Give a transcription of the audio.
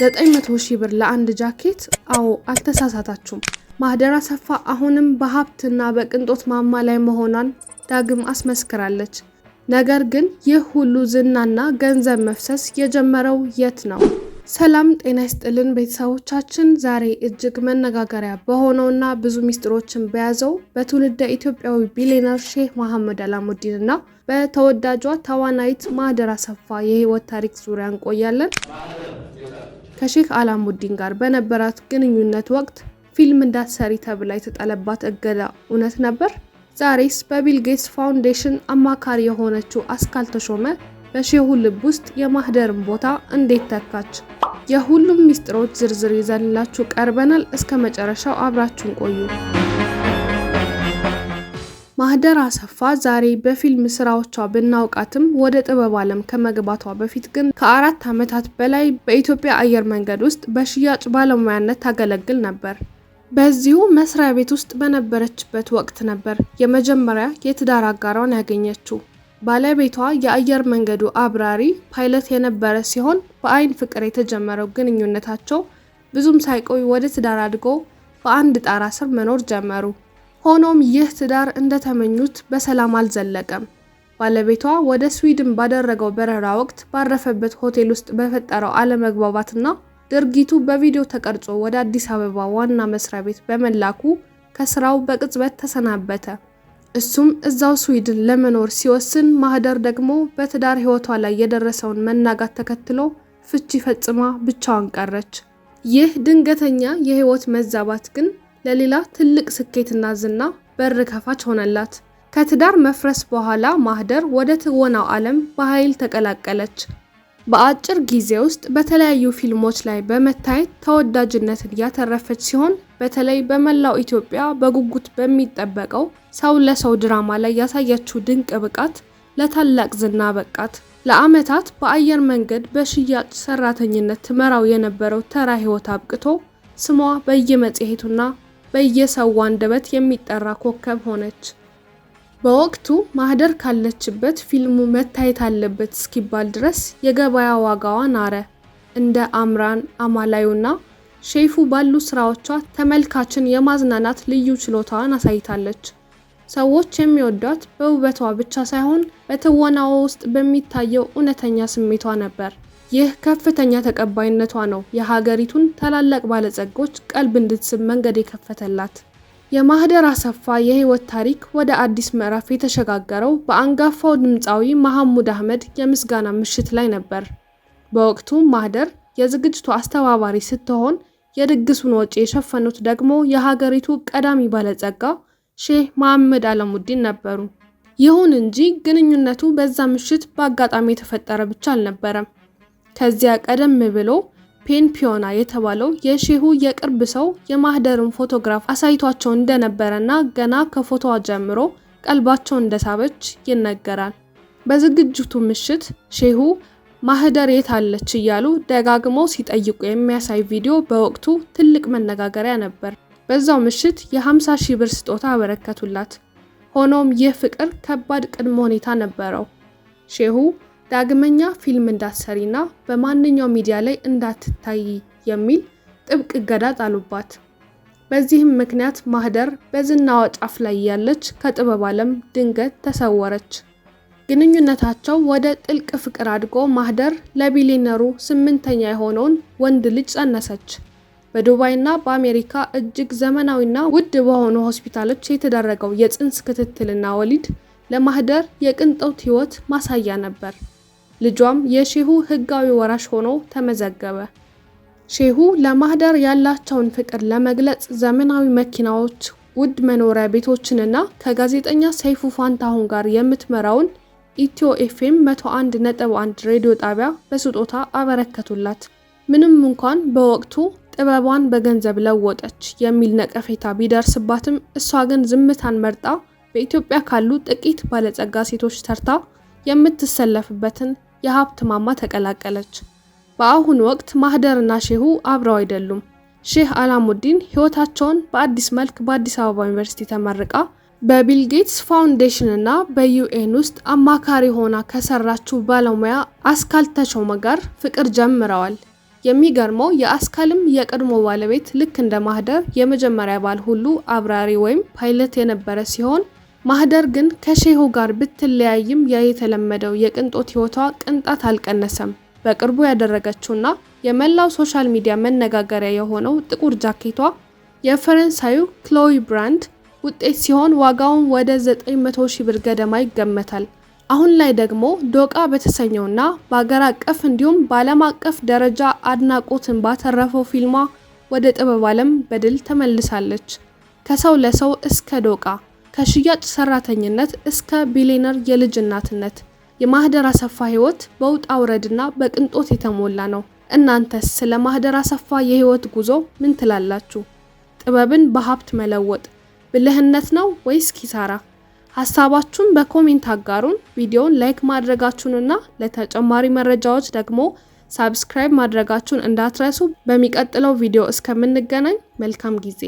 900 ሺህ ብር ለአንድ ጃኬት? አዎ፣ አልተሳሳታችሁም። ማህደር አሰፋ አሁንም በሀብትና በቅንጦት ማማ ላይ መሆኗን ዳግም አስመስክራለች። ነገር ግን ይህ ሁሉ ዝናና ገንዘብ መፍሰስ የጀመረው የት ነው? ሰላም ጤና ይስጥልን ቤተሰቦቻችን፣ ዛሬ እጅግ መነጋገሪያ በሆነውና ብዙ ሚስጥሮችን በያዘው በትውልደ ኢትዮጵያዊ ቢሊዮነር ሼህ መሐመድ አላሙዲን እና በተወዳጇ ተዋናይት ማህደር አሰፋ የህይወት ታሪክ ዙሪያ እንቆያለን። ከሼህ አላሙዲን ጋር በነበራት ግንኙነት ወቅት ፊልም እንዳትሰሪ ተብላ የተጣለባት እገዳ እውነት ነበር? ዛሬስ በቢል ጌትስ ፋውንዴሽን አማካሪ የሆነችው አስካል ተሾመ በሼሁ ልብ ውስጥ የማህደርን ቦታ እንዴት ተካች? የሁሉም ሚስጥሮች ዝርዝር ይዘንላችሁ ቀርበናል። እስከ መጨረሻው አብራችሁን ቆዩ። ማህደር አሰፋ ዛሬ በፊልም ስራዎቿ ብናውቃትም ወደ ጥበብ ዓለም ከመግባቷ በፊት ግን ከ4 ዓመታት በላይ በኢትዮጵያ አየር መንገድ ውስጥ በሽያጭ ባለሙያነት ታገለግል ነበር። በዚሁ መስሪያ ቤት ውስጥ በነበረችበት ወቅት ነበር የመጀመሪያ የትዳር አጋሯን ያገኘችው። ባለቤቷ የአየር መንገዱ አብራሪ ፓይለት የነበረ ሲሆን በአይን ፍቅር የተጀመረው ግንኙነታቸው ብዙም ሳይቆይ ወደ ትዳር አድጎ በአንድ ጣራ ስር መኖር ጀመሩ። ሆኖም ይህ ትዳር እንደተመኙት በሰላም አልዘለቀም። ባለቤቷ ወደ ስዊድን ባደረገው በረራ ወቅት ባረፈበት ሆቴል ውስጥ በፈጠረው አለመግባባትና ድርጊቱ በቪዲዮ ተቀርጾ ወደ አዲስ አበባ ዋና መስሪያ ቤት በመላኩ ከስራው በቅጽበት ተሰናበተ። እሱም እዛው ስዊድን ለመኖር ሲወስን፣ ማህደር ደግሞ በትዳር ሕይወቷ ላይ የደረሰውን መናጋት ተከትሎ ፍቺ ፈጽማ ብቻዋን ቀረች። ይህ ድንገተኛ የሕይወት መዛባት ግን ለሌላ ትልቅ ስኬትና ዝና በር ከፋች ሆነላት። ከትዳር መፍረስ በኋላ ማህደር ወደ ትወናው ዓለም በኃይል ተቀላቀለች። በአጭር ጊዜ ውስጥ በተለያዩ ፊልሞች ላይ በመታየት ተወዳጅነትን ያተረፈች ሲሆን በተለይ በመላው ኢትዮጵያ በጉጉት በሚጠበቀው ሰው ለሰው ድራማ ላይ ያሳየችው ድንቅ ብቃት ለታላቅ ዝና በቃት። ለዓመታት በአየር መንገድ በሽያጭ ሰራተኝነት ትመራው የነበረው ተራ ሕይወት አብቅቶ ስሟ በየመጽሔቱና በየሰው አንደበት የሚጠራ ኮከብ ሆነች። በወቅቱ ማህደር ካለችበት ፊልሙ መታየት አለበት እስኪባል ድረስ የገበያ ዋጋዋ ናረ። እንደ አምራን፣ አማላዩና ሼፉ ባሉ ስራዎቿ ተመልካችን የማዝናናት ልዩ ችሎታዋን አሳይታለች። ሰዎች የሚወዷት በውበቷ ብቻ ሳይሆን በትወናዋ ውስጥ በሚታየው እውነተኛ ስሜቷ ነበር። ይህ ከፍተኛ ተቀባይነቷ ነው የሀገሪቱን ታላላቅ ባለጸጎች ቀልብ እንድትስብ መንገድ የከፈተላት። የማህደር አሰፋ የህይወት ታሪክ ወደ አዲስ ምዕራፍ የተሸጋገረው በአንጋፋው ድምፃዊ መሐሙድ አህመድ የምስጋና ምሽት ላይ ነበር። በወቅቱ ማህደር የዝግጅቱ አስተባባሪ ስትሆን የድግሱን ወጪ የሸፈኑት ደግሞ የሀገሪቱ ቀዳሚ ባለጸጋ ሼህ መሐመድ አላሙዲን ነበሩ። ይሁን እንጂ ግንኙነቱ በዛ ምሽት በአጋጣሚ የተፈጠረ ብቻ አልነበረም። ከዚያ ቀደም ብሎ ፔንፒዮና የተባለው የሼሁ የቅርብ ሰው የማህደርን ፎቶግራፍ አሳይቷቸው እንደነበረና ገና ከፎቶዋ ጀምሮ ቀልባቸው እንደሳበች ይነገራል። በዝግጅቱ ምሽት ሼሁ ማህደር የት አለች እያሉ ደጋግመው ሲጠይቁ የሚያሳይ ቪዲዮ በወቅቱ ትልቅ መነጋገሪያ ነበር። በዛው ምሽት የ50 ሺህ ብር ስጦታ አበረከቱላት። ሆኖም ይህ ፍቅር ከባድ ቅድመ ሁኔታ ነበረው። ሼሁ ዳግመኛ ፊልም እንዳትሰሪና በማንኛውም ሚዲያ ላይ እንዳትታይ የሚል ጥብቅ እገዳ ጣሉባት። በዚህም ምክንያት ማህደር በዝናዋ ጫፍ ላይ ያለች ከጥበብ ዓለም ድንገት ተሰወረች። ግንኙነታቸው ወደ ጥልቅ ፍቅር አድጎ ማህደር ለቢሊዮነሩ 8ኛ የሆነውን ወንድ ልጅ ጸነሰች። በዱባይና በአሜሪካ እጅግ ዘመናዊና ውድ በሆኑ ሆስፒታሎች የተደረገው የጽንስ ክትትልና ወሊድ ለማህደር የቅንጦት ሕይወት ማሳያ ነበር። ልጇም የሼሁ ሕጋዊ ወራሽ ሆኖ ተመዘገበ። ሼሁ ለማህደር ያላቸውን ፍቅር ለመግለጽ ዘመናዊ መኪናዎች፣ ውድ መኖሪያ ቤቶችንና ከጋዜጠኛ ሰይፉ ፋንታሁን ጋር የምትመራውን ኢትዮ ኤፍኤም 101.1 ሬዲዮ ጣቢያ በስጦታ አበረከቱላት። ምንም እንኳን በወቅቱ ጥበቧን በገንዘብ ለወጠች የሚል ነቀፌታ ቢደርስባትም እሷ ግን ዝምታን መርጣ በኢትዮጵያ ካሉ ጥቂት ባለጸጋ ሴቶች ተርታ የምትሰለፍበትን የሀብት ማማ ተቀላቀለች። በአሁኑ ወቅት ማህደርና ሼሁ አብረው አይደሉም። ሼህ አላሙዲን ሕይወታቸውን በአዲስ መልክ በአዲስ አበባ ዩኒቨርሲቲ ተመርቃ በቢል ጌትስ ፋውንዴሽን እና በዩኤን ውስጥ አማካሪ ሆና ከሰራችው ባለሙያ አስካል ተሾመ ጋር ፍቅር ጀምረዋል። የሚገርመው የአስካልም የቀድሞ ባለቤት ልክ እንደ ማህደር የመጀመሪያ ባል ሁሉ አብራሪ ወይም ፓይለት የነበረ ሲሆን፣ ማህደር ግን ከሼሁ ጋር ብትለያይም ያ የተለመደው የቅንጦት ህይወቷ ቅንጣት አልቀነሰም። በቅርቡ ያደረገችውና የመላው social media መነጋገሪያ የሆነው ጥቁር ጃኬቷ የፈረንሳዩ ክሎዊ brand ውጤት ሲሆን፣ ዋጋውን ወደ 900 ሺህ ብር ገደማ ይገመታል። አሁን ላይ ደግሞ ዶቃ በተሰኘውና በአገር አቀፍ እንዲሁም በዓለም አቀፍ ደረጃ አድናቆትን ባተረፈው ፊልሟ ወደ ጥበብ ዓለም በድል ተመልሳለች። ከሰው ለሰው እስከ ዶቃ፣ ከሽያጭ ሰራተኝነት እስከ ቢሊዮነር የልጅ እናትነት፣ የማህደር አሰፋ ህይወት በውጣ ውረድና በቅንጦት የተሞላ ነው። እናንተስ ስለ ማህደር አሰፋ የህይወት ጉዞ ምን ትላላችሁ? ጥበብን በሀብት መለወጥ ብልህነት ነው ወይስ ኪሳራ? ሀሳባችሁን በ comment አጋሩን። ቪዲዮውን like ማድረጋችሁንና ለተጨማሪ መረጃዎች ደግሞ subscribe ማድረጋችሁን እንዳትረሱ። በሚቀጥለው ቪዲዮ እስከምንገናኝ መልካም ጊዜ።